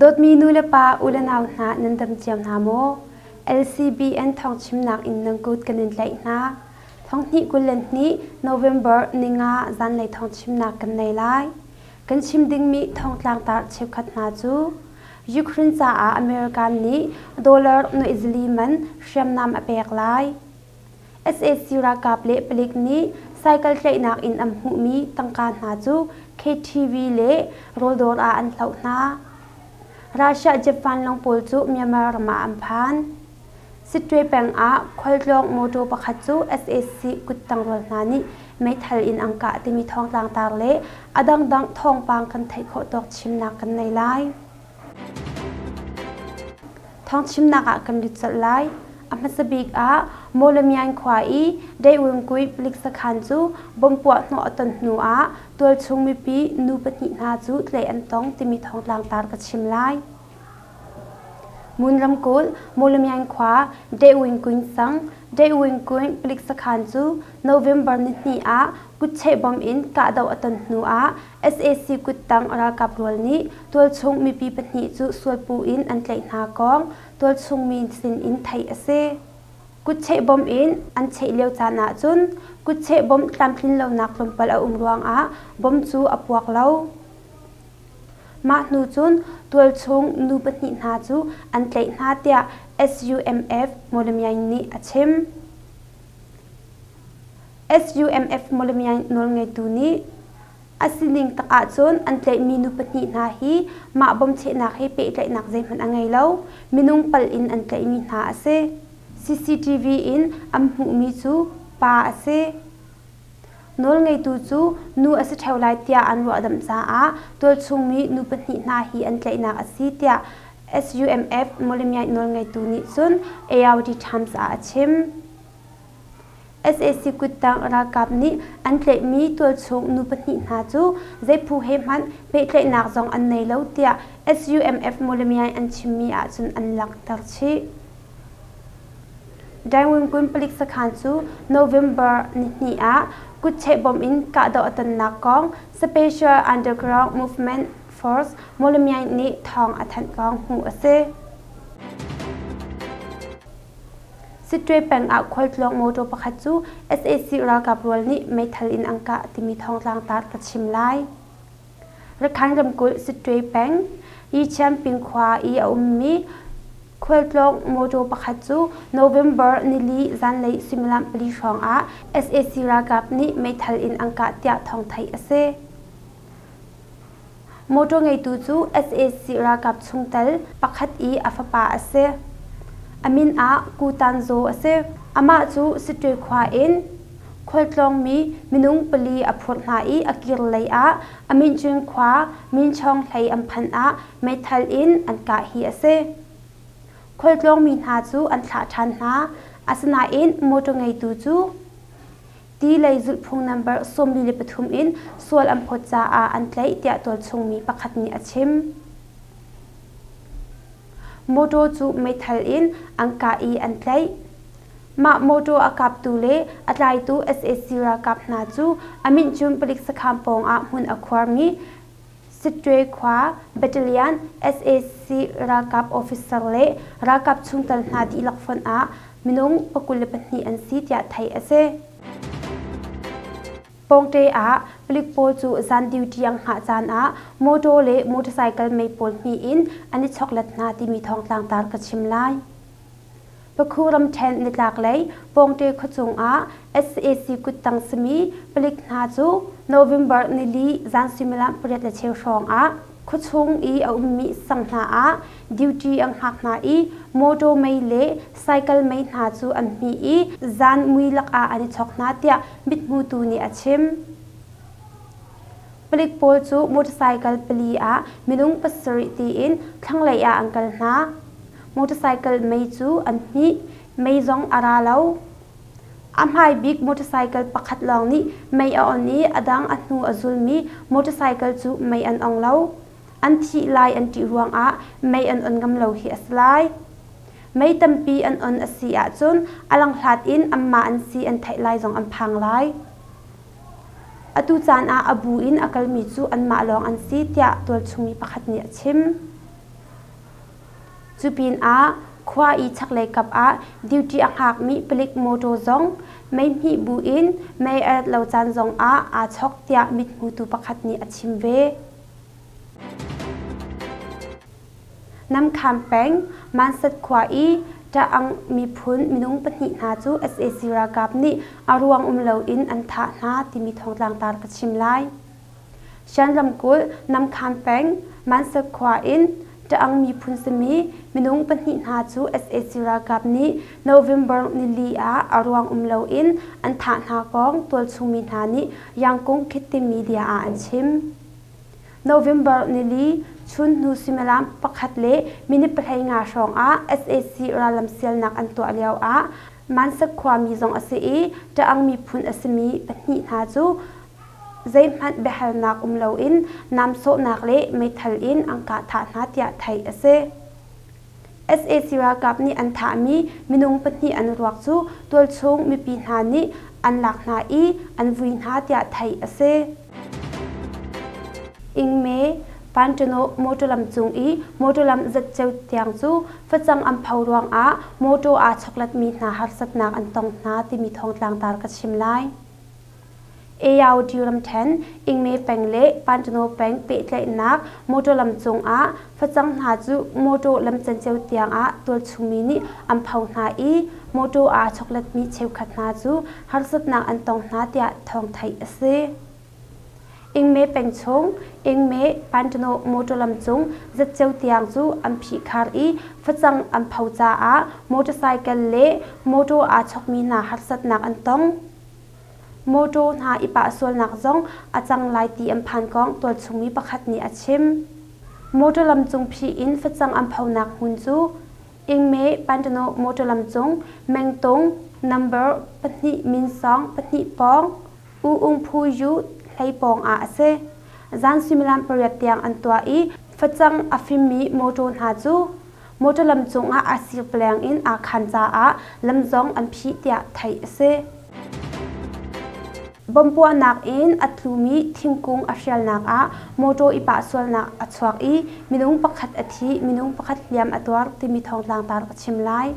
Dawtmi nu le pa, u le nau hna nan dam cio hna maw? LCBN thawngchimnak in nan kut kan in tlaih hna. Thonghnih 22 November ninga zanlei thawngchimnak kan nei lai. Kan chim dingmi thawngtlangtar cheukhat hna cu Ukraine caah American nih dollar nuaih man hriamnam a pek lai. Sac ralkap le palik nih cycle tlaihnak in an hmuhmi tangka hna cu KTV le rawldawr ah an hloh hna. Russia jet vanlawng pawl cu Myanmar ram ah an phan. Sittwe peng ah khualtlawng mawṭaw pakhat cu sac kuttang rual hna nih meithal in an kah timi thawngtlangtar le a dangdang thawngpang kan theih khawh tawk chimnak kan nei lai. Thawngchimnak ah kan lut colh lai. A hmasa bik ah Mawlamyine khua i Daewungkui palik sakhan cu bomb puah hnawh a ton hnu ah tualchung mipi nu pahnih hna cu tlaih an tong timi thawngtlangtar ka chim lai. Mun ramkulh Mawlamyine khua Daewungkui sang Daewungkui palik sakhan cu November nihnih ah kutcheh bomb in kahdoh a ton hnu ah sac kuttang ralkap rual nih tualchung mipi pahnih cu sualpuh in an tlaih hna kong tualchung mi sin in theih a si. Kutcheh bomb in an cheh lio caan ahcun kutcheh bomb tlamtlin lonak tlawmpal a um ruangah bomb cu a puak lo. Mah hnu cun tualchung nu pahnih hna cu an tlaih hna tiah SUMF Mawlamyine nih a chim. SUMF Mawlamyine nawlngeitu nih a sining tak ahcun an tlaihmi nu pahnih hna hi mah bawmchehnak he pehtlaihnak zeihmanh a ngei lo. Minung pal in an tlaihmi hna a si. CCTV in an hmuhmi cu pa a si. Nawlngeitu cu nu a si ṭheo lai tiah an ruahdamh caah tualchungmi nu pahnih hna hi an tlaihnak a si tiah SUMF Mawlamyine nawlngeitu nih cun ARD Times ah a chim. Sac kuttang ralkap nih an tlaihmi tualchung nu pahnih hna cu zei phu he hmanh pehtlaihnak zong an nei lo tiah SUMF Mawlamyine an chimmi ahcun an langhter chih. Daingun palik sakhan cu November nihnih ah kutcheh bomb in kahdoh a tonnak kong Special Underground Movement Force Mawlamyine nih thawng a thanh kong hmuh a si. Sittwe peng ah khualtlawng mawṭaw pakhat cu sac ralkap rual nih meithal in an kah timi thawngtlang tar ka chim lai. Rakhine ramkulh Sittwe peng, Yichianping khua i a ummi khualtlawng mawṭaw pakhat cu November nili zanlei suimilam pali hrawng ah sac ralkap nih meithal in an kah tiah thawng theih a si. Mawṭaw ngeitu cu sac ralkap chungtel pakhat i a fapa a si. A min ah Ku Tan Zaw a si. Amah cu Sittwe khua in khualtlawngmi minung pali a phurh hna i a kir lei ah Amincun khua Minchawng hlei an phanh ah meithal in an kah hi a si. Khualtlawngmi hna cu an thlah ṭhan hna. Asinain mawṭaw ngeitu cu Ti lei zulhphung nambar 43 in sual an phawt caah an tlaih tiah tualchungmi pakhat nih a chim. Mawṭaw cu meithal in an kah i an tlaih. Mah mawṭaw a kaptu le a tlaitu sac ralkap hna cu a minhcun palik sakhan pawng ah hmun a khuarmi Sittwe khua Battalion sac ralkap officer le ralkap chungtel hna dihlak fonh ah minung 22 an si tiah theih a si. Pawngte ah palik pawl cu zan duty an hngah caan ah motor le motorcycle mei pawl hmi in an i choklet hna timi thawngtlang tar ka chim lai. Pakhu ramṭhen nitlaklei Pawngte khuachung ah sac kuttang simi palik hna cu November nili zan suimilam 8:15 hrawng ah khuachung i a ummi sang hna ah duty an hngak hna i motor mei le cycle mei hna cu an hmih i zan mui lakah an i chok hna tiah mithmutu nih a chim. Palik pawl cu motorcycle pali ah minung pasarih tiin thlanglei ah an kal hna. Motorcycle mei cu an hmih, mei zong a ra lo. A hmai bik motorcycle pakhat lawng nih mei a on i a dang a hnu a zulmi motorcycle cu mei an ong lo. An thih lai an ṭih ruangah mei an on ngam lo hi a si lai. Mei tampi an on a si ahcun a langhlat in anmah an si an theih lai zong an phang lai. Atu caan ah a bu in a kalmi cu anmah lawng an si tiah tualchungmi pakhat nih a chim. Cu pinah khua i chaklei kap ah duty a hngakmi palik mawṭaw zong mei hmih buin mei a rat lo caan zong ah aa chok tiah mithmutu pakhat nih a chim ve. Namkham peng, Mansat khua i Ṭaang miphun minung pahnih hna cu sac ralkap nih a ruang um loin an thah hna timi thawngtlang tar ka chim lai. Shan ramkulh Namkhan peng, Mansat khua in Ṭaang miphun simi minung pahnih hna cu sac ralkap nih November nili ah a ruang um loin an thah hna kong tualchung mi hna nih Yangkung Khit Ti Media ah an chim. November nili chun hnu suimilam pakhat le minute 15 hrawng ah sac rallam sialnak an tuah lio ah Mansak khuami zong a si i Ṭaang miphun a simi pahnih hna cu zeihmanh biahalnak um loin namsawhnak le meithal in an kah thah hna tiah theih a si. Sac ralkap nih an thahmi minung pahnih an ruak cu tualchung mipi hna nih an lak hna i an vui hna tiah theih a si. Ingme Pantano motor lam cung i motor lam zatceu tiang cu facang an pho ruangah motor aa choklatmi hna harsatnak an tong hna timi thawngtlang tar ka chim lai. Ayaw ramṭhen, Ingme peng le Pantano peng pehtlaihnak motor lam cungah facang hna cu motor lam canceo tiangah tualchungmi nih an pho hna i motor aa chokletmi cheukhat hna cu harsatnak an tong hna tiah thawng theih a si. Ingme peng chung Ingme Pantano motor lam cung zatceo tiang cu an phihkhar i facang an pho caah motorcycle le motor aa chokmi hna harsatnak an tong. Mawṭaw hna i pah sualnak zong a cang lai ti an phan kong tualchungmi pakhat nih a chim. Mawṭaw lam cung phih in facang an phonak hmun cu Ingme Pantano mawṭaw lam cung Mengtung number pahnih minsawng pahnih pawng U Ung Phu Yu hlei pawng ah a si. Zan suimilam pariat tiang an tuah i facang a fimmi mawṭaw hna cu mawṭaw lam cungah a sir paleng in aa khan caah lam zong an phih tiah theih a si. Bomb puahnak in a tlumi thingkung a hrialnak ah mawṭaw i pah sualnak a chuak i minung pakhat a thi, minung pakhat hliam a tuar timi thawngtlang tar ka chim lai.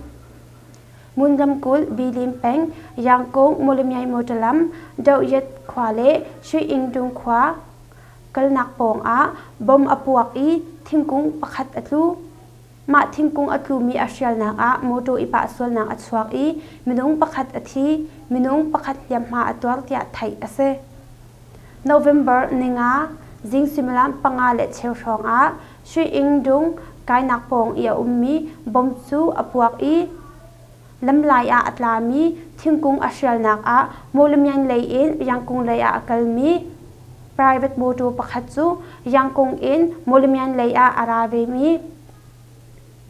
Ngun ramkulh Bilin peng Yangkung Mawlamyine mawṭaw lam Dohyat khua le Shuiingdung khua kalnak pawng ah bomb a puak i thingkung pakhat a tlu. Mah thingkung a tlumi a hrialnak ah mawṭaw i pah sualnak a chuak i minung pakhat a thi, minung pakhat hliamhma a tuar tiah theih a si. November ninga zing suimilam panga le cheu hrawng ah Sui-ing-dung kainak pawng i a ummi bomb cu a puak i lamlai ah a tlami thingkung a hrialnak ah Mawlamyine lei in Yangkung lei ah a kalmi private mawṭaw pakhat cu Yangkung in Mawlamyine lei ah a ra vemi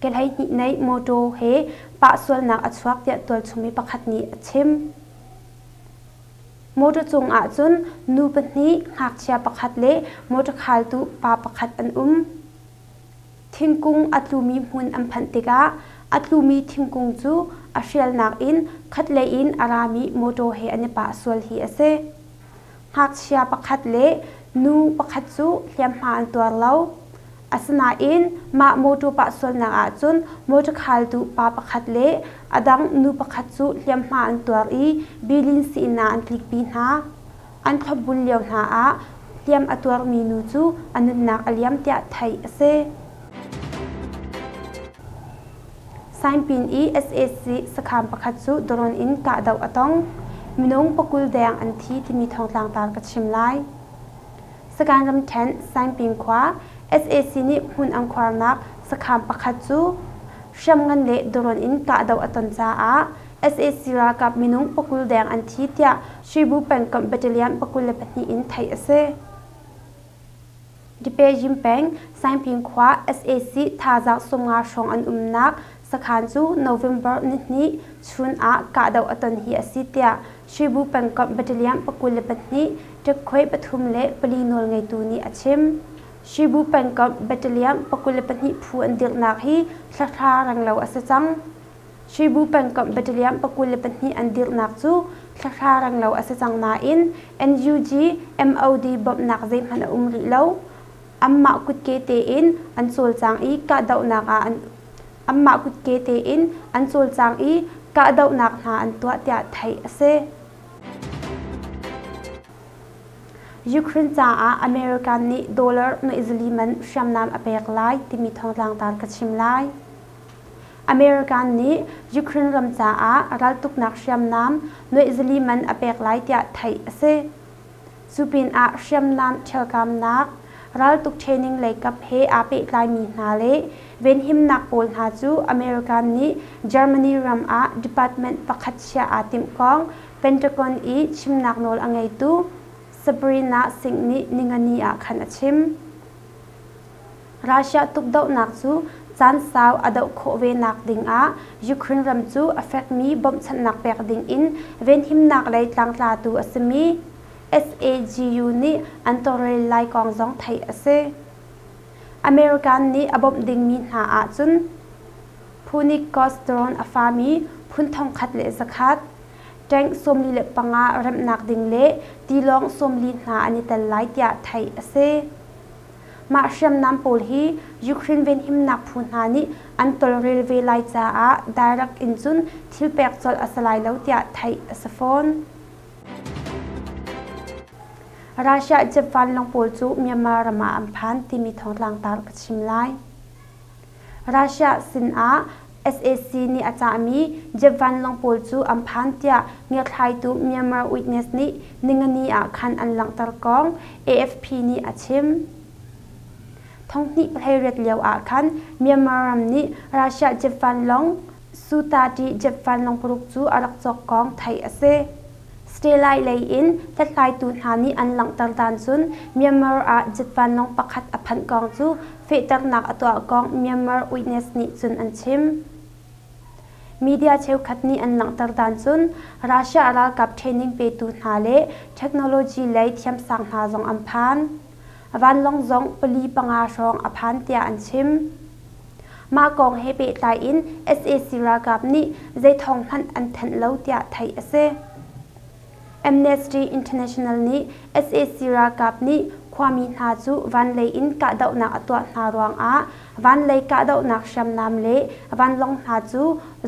kehlei hnih nei mawṭaw he pah sualnak a chuak tiah tualchungmi pakhat nih a chim. Mawṭaw cung ahcun nu pahnih, ngakchia pakhat le mawṭaw khaltu pa pakhat an um. Thingkung a tlumi hmun an phanh tikah a tlumi thingkung cu a hrialnak in khatlei in a rami mawṭaw he an i pah sual hi a si. Ngakchia pakhat le nu pakhat cu hliamhma an tuar lo. Asinain mah mawṭaw pah sualnak ahcun mawṭaw khaltu pa pakhat le a dang nu pakhat cu hliamhma an tuar i Bilin sii-inn ah an tlikpi hna. An thlopbul lio hna ah hliam a tuarmi nu cu a nunnak a liam tiah theih a si. Sainpin i sac sakhan pakhat cu drone in kahdoh a tong. Minung pakul deng an thi timi thawngtlang tar ka chim lai. Sagaing ramṭhen Sainpin khua sac nih hmun an khuarnak sakhan pakhat cu hriamngan le drone in kahdoh a ton caah sac ralkap minung pakul deng an thi tiah Shibu pengkomh battalion 22 in theih a si. Dipejim peng Saingpin khua sac thazaang 50 hrawng an umnak sakhan cu November nihnih chun ah kahdoh a ton hi a si tiah Shibu pengkomh battalion 22 ṭekkhoi pathum le pali nawlngeitu nih a chim. Shibu pengkomh battalion 22 phu an dirhnak hi thlahra renglo a si cang. Shibu pengkomh battalion 22 an dirhnak cu thlahra renglo a si cang nain NUG MOD bawmhnak zeihmanh a um rih lo. Anmah kutke tein an cawlcang i kahdohnak ah an Anmah kutke tein an cawlcang i kahdohnak hna an tuah tiah theih a si. Ukraine caah American nih dollar nuaih man hriamnam a pek lai timi thawngtlangtar ka chim lai. American nih Ukraine ram caah raltuknak hriamnam nuaih man a pek lai tiah theih a si. Cu pinah hriamnam ṭhialkamnak, raltuk training leikap he aa pehtlaimi hna le venhimnak pawl hna cu American nih Germany ram ah department pakhat chiah aa timh kong Pentagon i chimnak nawl a ngeitu Sabrina Singh nih ningani ah khan a chim. Russia tukdohnak cu caan sau a doh khawh ve nak dingah Ukraine ram cu a fekmi bawmhchanhnak pek dingin venhimnak lei tlangtlatu a simi SAGU nih an tawlrel lai kong zong theih a si. American nih a bawmh dingmi hna ahcun Punic Ghost drone a fami phun 1100, tank 45 remhnak ding le tilawng 40 hna an i tel lai tiah theih a si. Mah hriamnam pawl hi Ukraine venhimnak phu hna nih an tawlrel ve lai caah direct in cun thil pek colh a si lai lo tiah theih a si fawn. Russia jet vanlawng pawl cu Myanmar ram ah an phan timi thawngtlangtar ka chim lai. Russia sinah sac nih a cahmi jet vanlawng pawl cu an phan tiah ngiathlaitu Myanmar Witness nih ningani ah khan an langhter kong AFP nih a chim. Thonghnih pahleiriat lio ah khan Myanmar ram nih Russia jet vanlawng Su-30 jet vanlawng paruk cu a rak cawk kong theih a si. Satellite lei in hlathlaitu hna nih an langhter dan cun Myanmar ah jet vanlawng pakhat a phanh kong cu fehternak a tuah kong Myanmar Witness nih cun an chim. Media cheukhat nih an langhter dan cun Russia ralkap training petu hna le technology lei thiamsang hna zong an phan. Vanlawng zong pali panga hrawng a phan tiah an chim. Mah kong he pehtlai in sac ralkap nih zei thawng hmanh an thanh lo tiah theih a si. Amnesty International nih sac ralkap nih khuami hna cu vanlei in kahdohnak a tuah hna ruangah vanlei kahdohnak hriamnam le vanlawng hna cu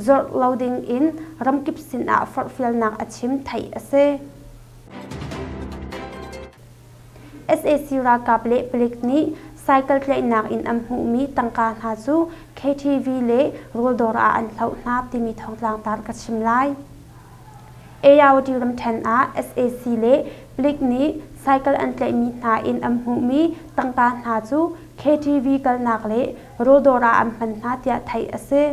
zorh lo ding in ramkip sinah forhfialnak a chim theih a si. Sac ralkap le palik nih cycle tlaihnak in an hmuhmi tangka hna cu KTV le rawldawr ah an hloh hna timi thawngtlangtar ka chim lai. Ayawady ramṭhen ah sac le palik nih cycle an tlaihmi hna in an hmuhmi tangka hna cu KTV kalnak le rawldawr ah an hman hna tiah theih a si.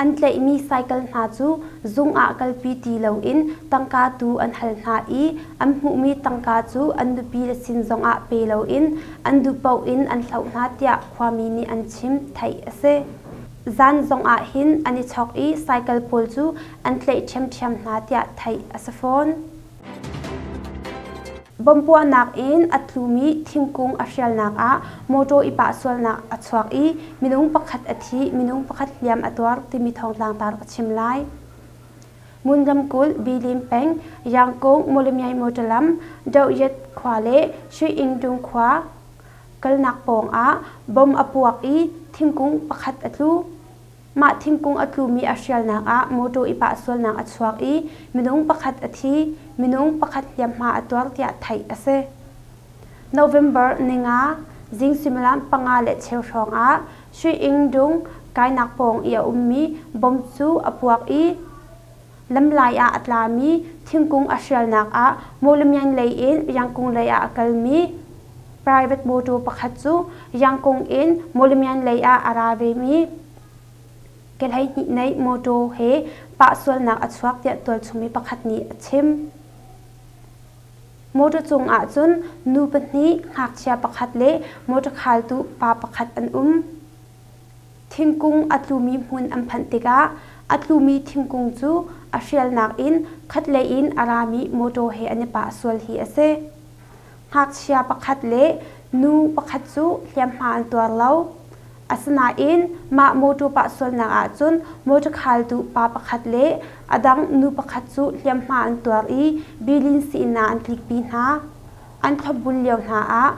An tlaihmi cycle hna cu zung ah kalpi ti loin tangka tu an hal hna i an hmuhmi tangka cu an nupi le sin zongah pe loin an duh paoh in an hloh hna tiah khuami nih an chim theih a si. Zan zongah hin an i chawk i cycle pawl cu an tlaih ṭhiamṭhiam hna tiah theih a si fawn. Bomb puahnak in a tlumi thingkung a hrialnak ah mawṭaw i pah sualnak a chuak i minung pakhat a thi, minung pakhat hliam a tuar timi thawngtlang tar ka chim lai. Ngun ramkulh Bilin peng Yangkung Mawlamyine motor lam Dohyat khua le Shuingdung khua kalnak pawng ah bomb a puak i thingkung pakhat a tlu. Mah thingkung a tlumi a hrialnak ah mawṭaw i pah sualnak a chuak i minung pakhat a thi, minung pakhat hliamhma a tuar tiah theih a si. November ninga zing suimilam 5:15 hrawng ah Sui-ing-dung kainak pawng i a ummi bomb cu a puak i lamlai ah a tlami thingkung a hrialnak ah Mawlamyine lei in Yangkung lei ah a kalmi private mawṭaw pakhat cu Yangkung in Mawlamyine lei ah a ra vemi kehlei hnih nei mawṭaw he pah sualnak a chuak tiah tualchung mi pakhat nih a chim. Mawṭaw cung ahcun nu pahnih, ngakchia pakhat le mawṭaw khaltu pa pakhat an um. Thingkung a tlumi hmun an phanh tikah a tlumi thingkung cu a hrialnak in khatlei in a rami mawṭaw he an i pah sual hi a si. Ngakchia pakhat le nu pakhat cu hliamhma an tuar lo. Asinain mah mawṭaw pah sualnak ahcun mawṭaw khaltu pa pakhat le a dang nu pakhat cu hliamhma an tuar i Bilin sii-inn ah an tlikpi hna. An thlopbul lio hna ah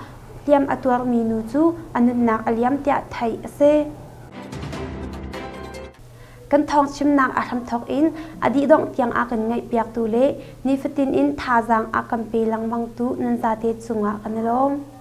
hliam a tuarmi nu cu a nunnak a liam tiah theih a si. Kan thawngchimnak a hramthawk in a dihdongh tiang a kan ngaihpiaktu le nifatin in thazaang a kan pe lengmangtu nan zate cungah kan i lawm.